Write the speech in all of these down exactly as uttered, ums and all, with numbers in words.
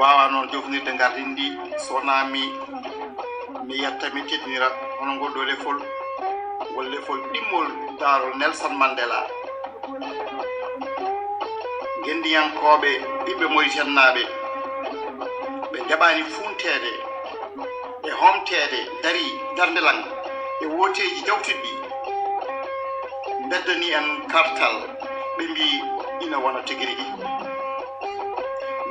Waawaa noon jofnirde ngardin ndi so wonaa mi, mi yetta, mi teddinira hono ngol ɗoo lefol, ngol lefol ɗimmol daarol Nelson Mandela. Ngenndiyankooɓe ɓiɓɓe Moritannaaɓe, ɓe ndeɓaani fuunteede e hoomteede, ndarii darnde lan e wooteeji jawtuɗi ɗi, mbeddanii en kartal, ɓe mbii ina wona tigi rigi.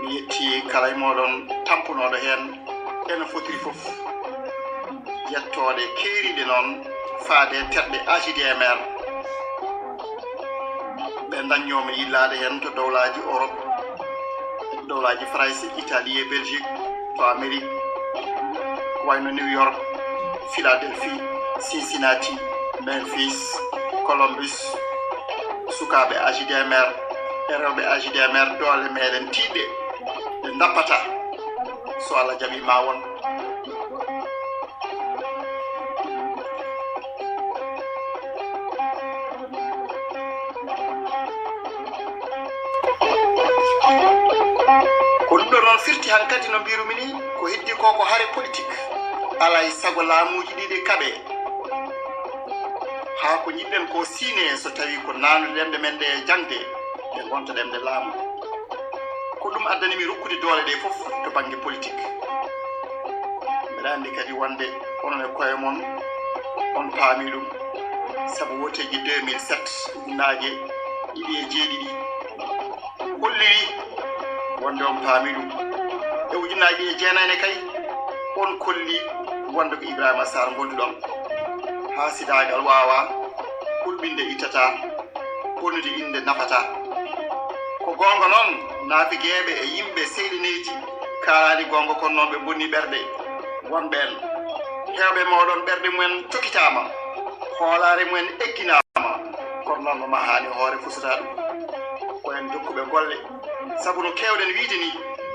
Mi yettii kala e mooɗon tampunooɗo heen, eno fotiri fof. Yettooɗe keeriiɗe noon faade e terɗe A J D M R. Ɓe ndaññoo mi yillaade heen to dowlaaji Orop, dowlaaji Farayse, Italie e Belgique, to Amérique, ko wayno New York, Philadelphie, Cincinnati, Memphis, Columbus. Sukaaɓe A J D M R e rewɓe A J D M R, doole meɗen tiiɗɗe, ɗe ndappataa. So Allah jaɓii, ma won. Ko ɗum ɗo noon firti hankadi, no mbirumi ni, ko heddi ko ko hare politik. Alaa e sago laamuuji ɗi ɗe kaɓee. Haa ko njiɗɗen ko siine, so tawii ko naannude ɗemɗe men ɗe e jaŋde, ɗe ngonta ɗemɗe laamu. Ko ɗum addani mi rokkude doole ɗe fof to bannge politik. Mbeɗa anndi kadi wonde onon e koye mon on paami ɗum, sabu woteeji deux mille sept, ujunnaaje ɗiɗi e jeeɗiɗi, holliri wonde on paami ɗum. E ujunnaaje ɗiɗi e jeenayi ne kay, on kolli wonde ko Ibrahima Sarr ngonduɗon. Haasidaagal waawaa, hulɓinde ittataa, bonnude innde nafataa. Ko goonga noon, naafigeeɓe e yimɓe seyɗineeji kaalaani goonga, kono noon ɓe bonni ɓerɗe wonɓe en. Heewɓe mooɗon ɓerɗe mumen cokitaama, hoolaare mumen egginaama, kono noon no mahaani hoore fusataa ɗum. Ko en jokkuɓe golle, sabu no keewɗen wiyde ni,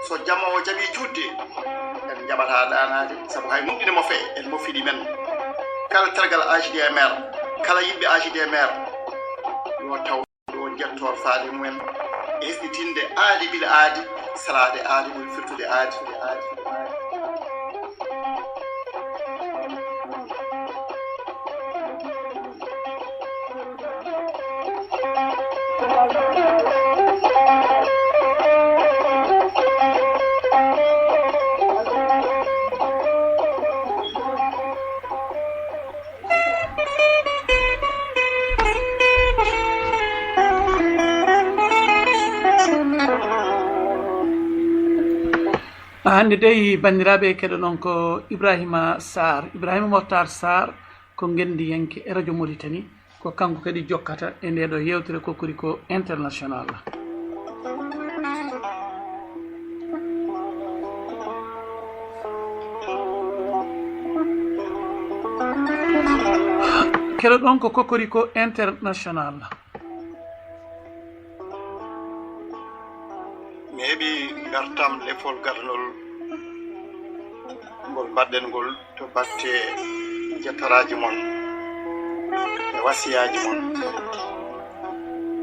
so jamoowo jaɓii juutde, en njaɓataa ɗaanaade, sabu hay mum ina mofee, en mofiɗi men. Kala tergal A J D M R, kala yimɓe A J D M R, yo taw ɗo njettoor faade mumen, e hesɗitinde aadi ɓila aadi, salaade aadi, ɓuri firtude aadi, aadi, aadi. Hannde dey, banndiraaɓe, keɗoɗon ko Ibrahima Sarr, Ibrahima Moctar Sarr, ko ngenndiyanke e Radio Mauritanie, ko kanko kadi jokkata e nde ɗo yeewtere Kokoriko International. Keɗoɗon ko Kokoriko International. Mi heɓi ngartam lefol gadanol ngol mbaɗɗen ngol to batte jettoraaji mon e wasiyaaji mon.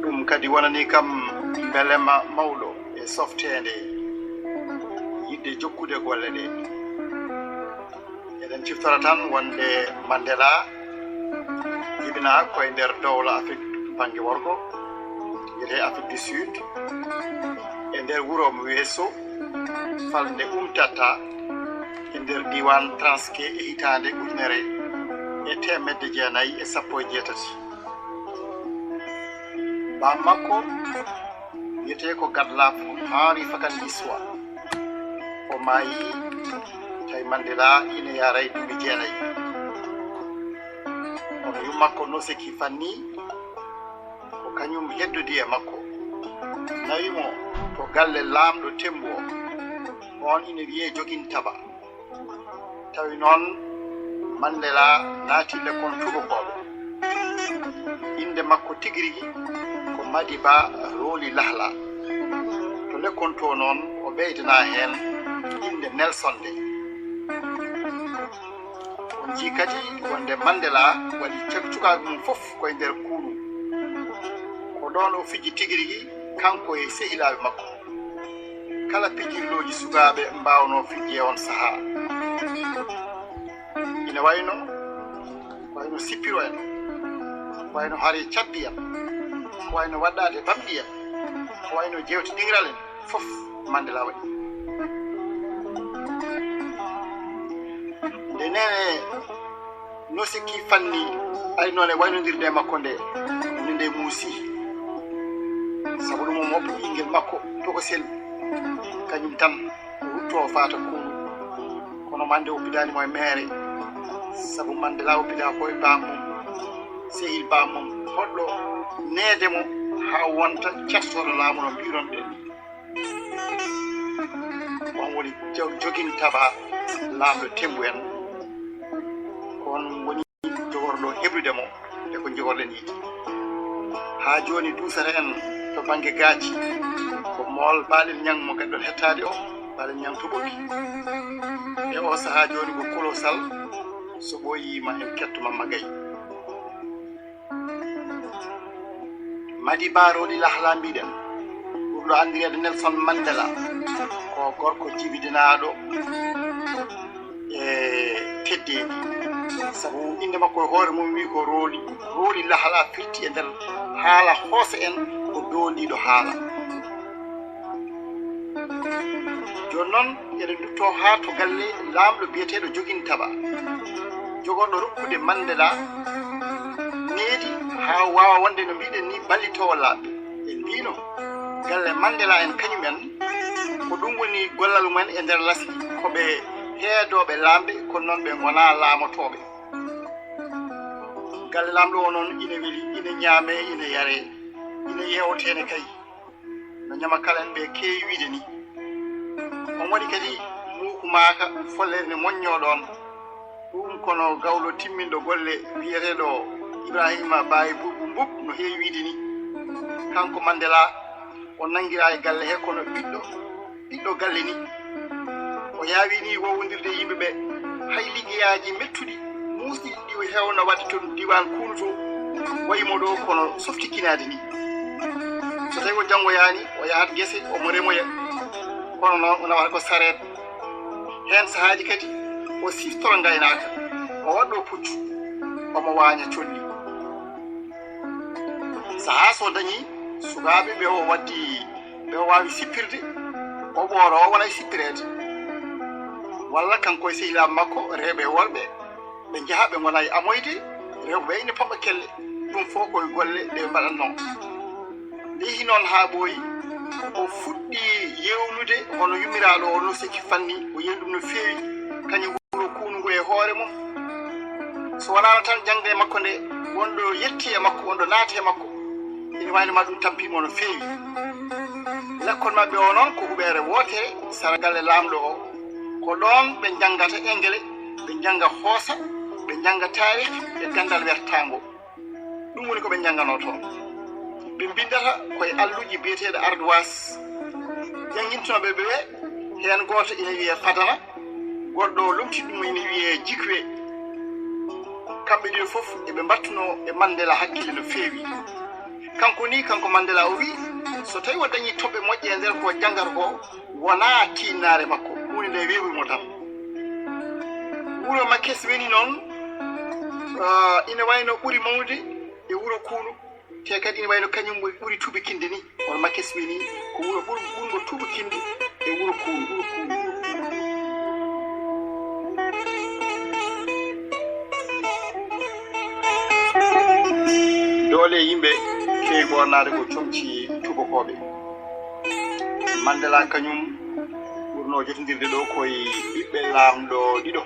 Ɗum kadi wonani kam mbelema mawɗo e softeende yiɗde jokkude golle ɗe. Eɗen ciftora tan wonde Mandela jibinaa ko e nder dowla Afrik bannge worgo, wiyetee Afrique du Sud, e nder wuro mo wiyee Soo, falnde Umtata, e nder diiwaan Transkei e hitaande ujunere e teemedde jeenayi e sappo e jeetati. Baam makko wiyetee ko Gadlaf Henri Fakan Giswa. O maayi, tawi Mandela ina yaara e duuɓi jeenayi. Kono yummakko Noseki Fanni, ko kañum heddodi e makko, nawi mo to galle laamɗo Temmbo o, oon ina wiyee Jogin Taba. Tawi noon Mandela naati lekkon tuubakooɓe. Innde makko tigi rigi ko Madiba Roli Lahla. To lekkon to noon, o ɓeydanaa heen innde Nelson nde. On njii kadi wonde Mandela waɗi cag-, cukaagu mum fof ko e nder kuunu. Ko ɗoon o fiji tigi rigi, kanko e sehilaaɓe makko. kala pijirlooji sukaaɓe mbaawnoo fijje e on sahaa. Ina wayno, wayno sippiro en, wayno hari cabbi en, wayno waɗɗaade bamɗi en, wayno jewte ɗiŋral en, fof Mandela waɗi. Nde neene no sikki fanni ari noon e waynondirde e makko nde, woni nde muusi. Sabu ɗum o moɓɓi ɓinngel makko tokosel, kañum tan o rutto o faata kuuɗu. Kono mande o bidani mo e meere, sabu Mandela o bida ko e bamum, sehil bamum, hoɗɗo neede mo haa wonta cattoɗo laamu no mbiɗon ɗen. On woni jo-, jogintaba laamɗo Tembu en. Ko on woni jogorɗo heblude mo e ko jogorɗen yiɗi. Haa jooni duusata en to bannge gaaci ko Mool Baalel Ñaŋ mo kadi ɗon hettaade o, Baalel Ñaŋ to Ɓoki. E o sahaa jooni ko Kolosal, so ɓooyiima en ketto Mamma Gay. Madi Ba Rooli Lahla mbiɗen, ɓurɗo anndireede Nelson Mandela, ko gorko jibidinaaɗo e teddeendi. Sabu innde makko e hoore mum wi ko Rooli, Rooli Lahla firti e nder haala hoosa en ko doondiiɗo haala. Jooni noon, eɗen ndutto haa to galle laamɗo biyeteeɗo Jogin Taba, jogorɗo rokkude Mandela needi haa waawa wonde, no mbiɗen ni, ballitoowo laaɓɓe. Ɓe mbino, galle Mandela en kañum en, ko ɗum woni gollal mumen e nder lasɗi, ko ɓe heedooɓe laamɓe, kono noon ɓe ngonaa laamotooɓe. Galle laamɗo o noon ina weli, ina ñaamee, ina yaree, ina yeewtee ne kay. No ñama kala en ɓe keewi wiide ni. On waɗi kadi muuku maaka, follere ne moññoo ɗoon. Ɗum kono gawlo timminɗo golle biyeteeɗo Ibrahima Baye Boubou Mboup no heewi wiide ni. Kanko Mandela o nanngiraa e galle he kono ɓiɗɗo, ɓiɗɗo galle ni. O yaawi ni wowondirde e yimɓe ɓe. Hay liggeyaaji mettuɗi, muusɗi, ɗi o heewno waɗde toon diiwaan Kuunu to, wayi mo ɗo kono softikinaade ni. So tawi o janngoyaani, o yahat gese, omo remoya, kono noon o nawata ko sareet. Heen sahaaji kadi o siftora ngaynaaka, o waɗɗo puccu, omo waaña colli. Sahaa so dañi sukaaɓe ɓe o waddi, ɓe o waawi sippirde, o ɓooro o wona e sippireede. Walla kanko e sehilaaɓe makko rewɓe e worɓe, ɓe njaha ɓe ngona e amoyde, rewɓe ɓe ina paɓa kelle, ɗum fof ko e golle ɗe ɓe mbaɗatnoo. Nde yehi noon haa ɓooyi, o fuɗɗi yewnude hono yummiraaɗo o no sikki fanni, o yehi ɗum no feewi, kañum wuro Kuunu ngu e hoore mum. So wonaano tan jaŋde e makko nde, wonɗo yetti e makko, wonɗo naati e makko, ina wayno ma ɗum tampi mo no feewi. Lekkol maɓɓe o noon ko huɓeere wootere sara galle laamɗo o. Ko ɗoon ɓe njanngata engele, ɓe njannga hoosa, ɓe njannga taarih e ganndal wertaango. Ɗum woni ko ɓe njannganoo toon. Ɓe mbinndata ko e alluuji biyeteeɗo ardoise. Janngintunooɓe ɓe, heen gooto ina wiyee Fadana, goɗɗo o lomtiiɗo ɗum ina wiyee Jikwe. Kamɓe ɗiɗo fof eɓe mbattunoo e Mandela hakkille no feewi. Kanko ni, kanko Mandela o wi, so tawi o dañi toɓɓe moƴƴe e nder ko janngata ko, wonaa tiinnaare makko, huunde nde weeɓi mo tan. Wuro Makeswini noon, ah, ina wayno ɓuri mawnude e wuro Kuunu, te kadi ina wayno kañum ɓuri, ɓuri tubikinde ni. Wuro Makeswini ko wuro ɓur-, ɓurngo tubikinde e wuro Kuunu, wuro Kuunu, wuro Kuunu. Doole yimɓe keewi ɓoornaade ko comci tubakooɓe. Mandela kañum ɓurno jotondirde ɗo koye ɓiɓɓe laamɗo ɗiɗo.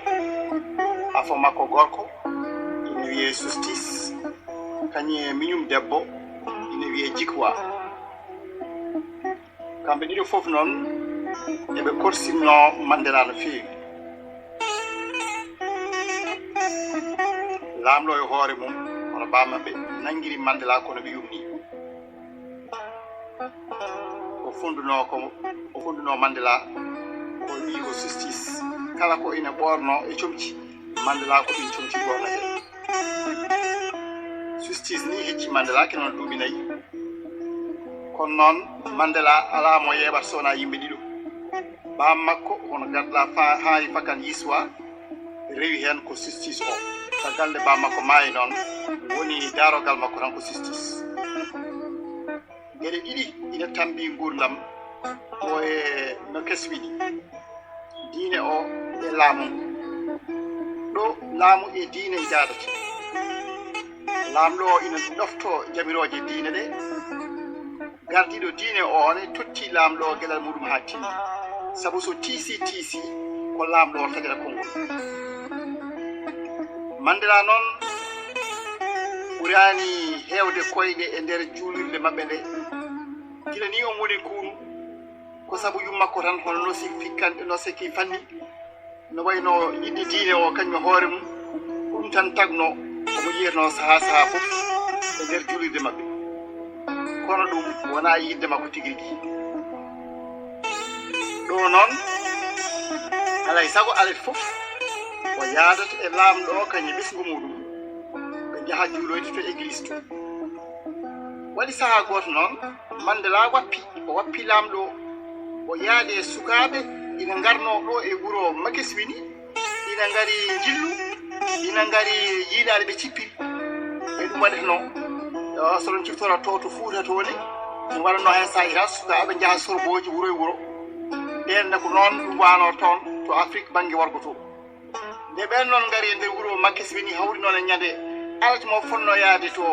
Afo makko gorko ina wiyee Sustis, kañum e miñum debbo ina wiyee Jikwa. Kamɓe ɗiɗo fof noon eɓe korsinno Mandela no feewi. Laamɗo e hoore mum, hono baa maɓɓe, nanngiri Mandela kono ɓe yumni. O fondunoo ko, o fondunoo Mandela ko ɓiyiiko Sustis. Kala ko ina ɓoornoo e comci, Mandela ko ɗiin comci ɓoornetee. Sustis ni hecci Mandela kene wona duuɓi nayi. Kono noon Mandela alaa mo yeeɓata so wonaa yimɓe ɗiɗo. Baam makko, hono garɗa fa-, haari fakan yiswa, rewi heen ko sistis o. Caggal nde baam makko maayi noon, woni daarogal makko tan ko sistis. Geɗe ɗiɗi ina tambi nguurndam o e no keswini. Diine o e laamu ngu. Ɗo laamu e diine njaadata. Laamɗo o ina ɗofto jamirooje diine ɗe. Gardiiɗo diine o ne totti laamɗo o geɗal muɗum haa timmi. Sabu so tiisi tiisi, ko laamɗo o taƴata konngol. Mandela noon ɓuraani heewde koyɗe e nder juulirde maɓɓe nde. Gila ni o woni kuunu, ko sabu yumma ko tan hono no si fikkan-, no seki fanni. No wayno yiɗde diine o kañum e hoore mum, ɗum tan tagno omo yiyatnoo sahaa sahaa fof e nder juulirde maɓɓe. Kono ɗum wonaa yiɗde makko tigi rigi. Ɗo noon, alay sago alet fof, o yaadat e laamɗo o kañum e ɓesngu muɗum, ɓe njaha juuloyde to eglise to. Waɗi sahaa gooto noon, Mandela wappi, o wappi laamɗo o, o yaadi e sukaaɓe ina ngarnoo ɗo e wuro Makeswini, ina ngari njillu, ina ngari yiilaade ɓe cippiri. E ɗum waɗatnoo, eh, so ɗon ciftora to, to Fuuta to ne, ɗum waɗatnoo heen sahaa ira sukaaɓe njaha sorbooji wuro e wuro. Ɗeen ne ko noon ɗum waanoo toon to Afrik bannge wargo to. Nde ɓeen noon ngari e nder wuro Makeswini hawri noon e ñande alat mo fotnoo yaade to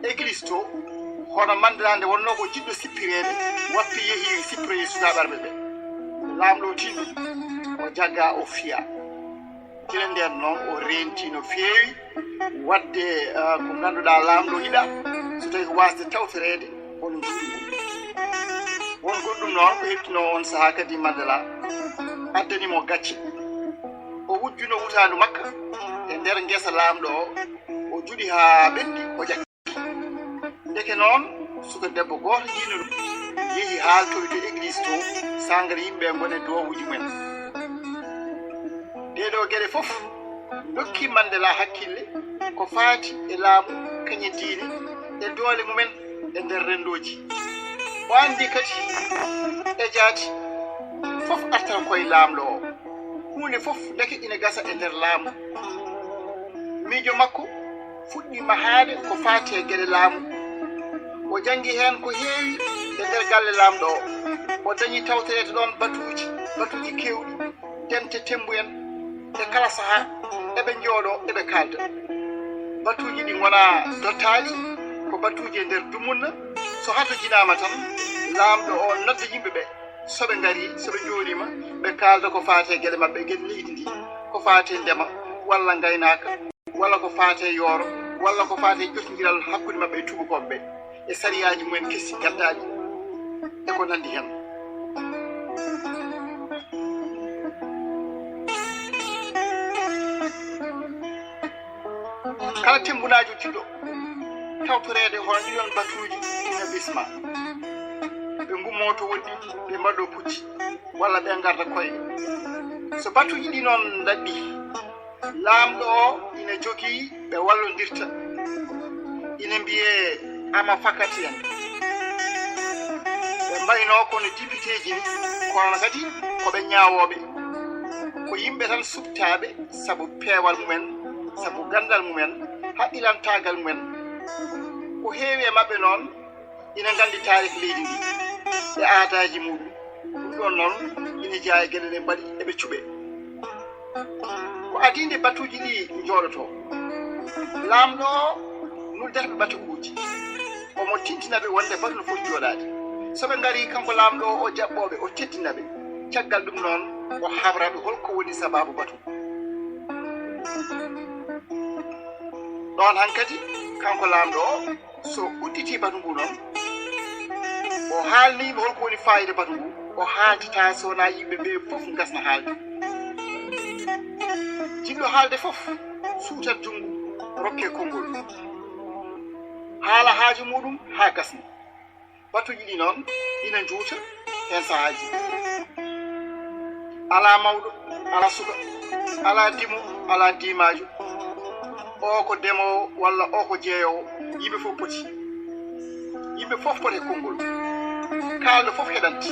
eglise to, hono Mandela nde wonnoo ko jiɗɗo sippireede, wappi yehi sippiroyi sukaaɓe arɓe ɓe. Laamɗo o tiiɗi, o jagga, o fiya. Gila ndeen noon o reenti no feewi waɗde, ah, ko ngannduɗaa laamɗo yiɗa, so tawi ko waasde tawtoreede, on njuuɗi ɗum. Won goɗɗum noon ko heɓtinoo on sahaa kadi Mandela addani mo gacce. O wujjuno wutaandu makka e nder ngesa laamɗo o, o juɗi haa ɓenndi, o ƴakki. Ndeke noon, suka debbo gooto yiino ɗum, yehi haaltoy to eglise to, sangre yimɓe ngone duwawuuji mumen. Ɗee ɗoo geɗe fof ndokki Mandela hakkille ko faati e laamu, kañum e diine, e doole mumen e nder renndooji. O anndi kadi e jaati fof artan koye laamɗo o. Huunde fof ndeke ina gasa e nder laamu. Miijo makko fuɗɗi mahaade ko faati e geɗe laamu. O janngi heen ko heewi e nder galle laamɗo o. O dañi tawtoreede ɗoon batuuji, batuuji keewɗi, dente temmbu en, e kala sahaa eɓe njooɗoo, eɓe kaalda. Batuuji ɗi ngonaa dottaaɗi, ko batuuji e nder dumunna. So hatojinaama tan, laamɗo o nodda yimɓe ɓe. So ɓe ngarii, so ɓe njooɗiima, ɓe kaalda ko faati e geɗe maɓɓe, geɗe leydi ndi, ko faati e ndema walla ngaynaaka, walla ko faati e yooro, walla ko faati e ƴoƴondiral hakkunde maɓɓe e tuubakooɓe ɓe, e sariyaaji mumen kesi gaddaaɗi, e ko nanndi heen. Kala temmbunaajo jiɗɗo tawtoreede hono ɗiɗon batuuji ina bisma. Ɓe ngummoo to woɗɗi, ɓe mbaɗoo pucci, walla ɓe ngarda koye. So batuuji ɗi noon ndaɗɗi, laamɗo o ina jogii ɓe wallondirta. Ina mbiyee ama fakati en. Ɓe mbaynoo kono dipiteeji ni, kono kadi ko ɓe ñaawooɓe. Ko yimɓe tan suɓtaaɓe sabu peewal mumen, sabu ganndal mumen, haqqilantaagal mumen. Ko heewi e maɓɓe noon ina nganndi taariki leydi ndi e aadaaji muɗum. Ɗum ɗoon noon ina jeyaa e geɗe ɗe mbaɗi eɓe cuɓee. Ko adii nde batuuji ɗi njooɗotoo, laamɗo o noddata ɓe batuuji, omo tintina ɓe wonde batu no foti jooɗaade. So ɓe ngarii, kanko laamɗo o, o jaɓɓoo ɓe, o teddina ɓe. Caggal ɗum noon, o habra ɓe hol ko woni sabaabu batu. Ɗoon hankadi, kanko laamɗo o, so udditii batu ngu noon, o haalnii ɓe hol ko woni faayida batu ngu, o haaltataa so wonaa yimɓe ɓe fof ngasna haalde. Jiɗɗo haalde fof, suutat junngo, rokke konngol. Haala haaju muɗum haa gasna. Batuuji ɗi noon ina njuuta heen sahaaji. Alaa mawɗo, alaa suka, alaa dimo, alaa diimaajo. O ko demoowo walla o ko jeeyoowo, yimɓe fof poti. Yimɓe fof poti e konngol. Kaalɗo fof heɗante.